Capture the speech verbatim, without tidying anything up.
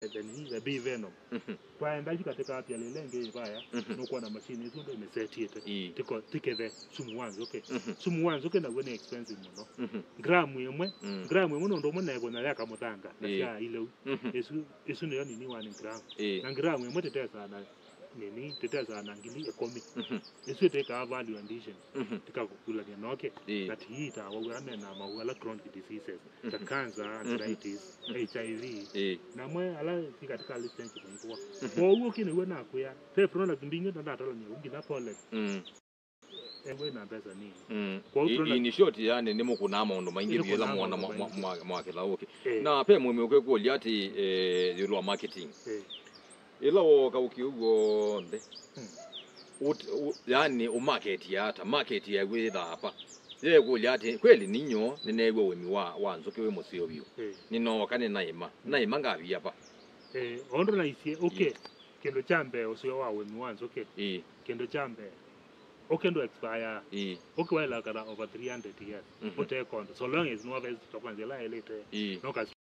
the, the, the bee venom. Mhm. Kwaenda yu katika apia lile ngi vaya, Mhm. nukwona machine isu ndio imesetiete. Ii. Tiko, tikethe sumu wa nzuki. Mhm. Sumu wa nzuki naw'o ni expensive muno. Mhm. Gramu imwe, Mm. gramu imwe nundu umwe na ikunya ya kamuthanga, na Ii. sya ileu. Mhm. Isu, isu niyo nini one gram. Ii. Na gramu imwe titesaa na nini, titesaa na ngili ikumi. Mhm. Isu itikaa value addition. Mhm. Tikakukulania noke. Ii. Na ti itawa wĩa mena mau ala chronic diseases, ta Mhm. cancer, Mhm. arthritis, H I V. Ii. Na mwe ala ti katika list nĩ kũmĩkũa. Mhm. Kwa ũguo kĩ nĩw'o nakwĩa. Ve product mbingĩ na ndatalania nginya pollen. Mm. Engwe na mbesa nini. Mm. Kwa I- product in short, yani, nĩ mũkũnaa maũndũ maingĩ Nĩ biũ ĩla mũkũnaa mwona maũndũ mwa- mwa- maingĩ. mwa- mwakĩla ũkĩ. Eh. Na ve mũĩmi ũkwĩkũlya atĩ, eh, ĩũlũ wa marketing. Eh. Ĩla wooka ũkĩ ũguo onthe, Hmm. ut- u- yani, ũmaketia ata? Market yaku yĩthaa apa? Yeekũlya atĩ, kweli ninyoo nĩneew'a ũĩmi wa, wa nzũkĩ wĩ mũseo vyũ. Eh. Nĩnooka nĩnaĩma. Naĩma ngavia va? Eh, ũndũ naisye, ũkĩ, Ĩĩ. kĩndũ kya mbee ũseo wa ũĩmi wa nzũkĩ. Ĩĩ. Kĩndũ kya mbee, ũkĩ ndũ expire. Ĩĩ. Ũkĩ waĩla kana over three hundred years. Mhm. Ũtekonda. So long as nĩwavesĩtwa kwa nzĩa ĩla yaĩlĩte. Ĩĩ. No